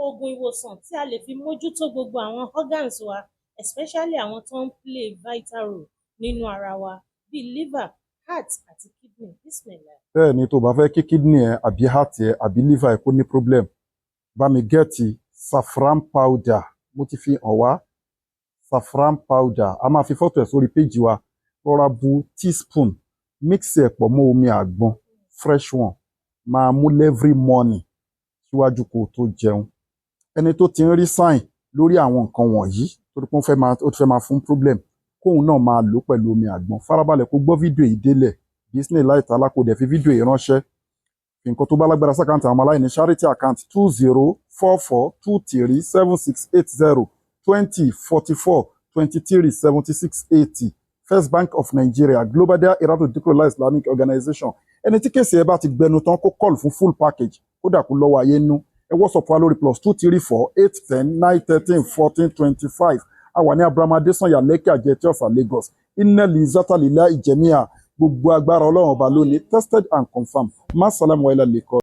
Oògùn ìwòsàn tí a lè fi mójútó gbogbo àwọn organs wa, especially àwọn tó ń play vital role nínú ara wa bíi liver, heart àti kidney. Bismillah. Bẹ́ẹ̀ ni, tó bá fẹ́ kí kidney ẹ àbí heart ẹ àbí liver ẹ kó ní problem, bá mi get saffron powder. Mo ti fi hàn wá saffron powder, a máa fi fọ́tò ẹ̀ sórí péjì wa. Rọra bu teaspoon, mix ẹ̀ pọ̀ mọ́ omi àgbọn, fresh one, máa mú every morning síwájú kó o tó jẹun. Ẹni tó ti ń rí sign lórí àwọn nǹkan wọ̀nyí, torí pé ó ti fẹ́ máa fún problem, kóun náà máa lò pẹ̀lú omi àgbọn. Farabalẹ̀ kó gbọ́ fídíò yìí délẹ̀. Bismillah ta'ala, kó dẹ̀ fi fídíò yìí ránṣẹ́. Fi nǹkan tó bá lágbára sí account àwọn ọmọ aláìní, charity account 2044237680, 2044237680, First Bank of Nigeria, Global Dahiratu Dhikrlahi Islamic Organization. Ẹni tí case ẹ bá ti gbẹnu tán, kó call fún full package, kódà kó lọ́wọ́ ayé nú. Ẹ WhatsApp wa lórí +234 810 913 1425. A wà ní Abraham Adesanya, Lekki, Ajah, Ọ̀sà, Lagos. Innal izzata lillahi jami'a. Gbogbo agbára, Ọlọ́run Ọba lónìí. Tested and confirmed. Masalam wa ilà lẹ́kọ̀ọ́.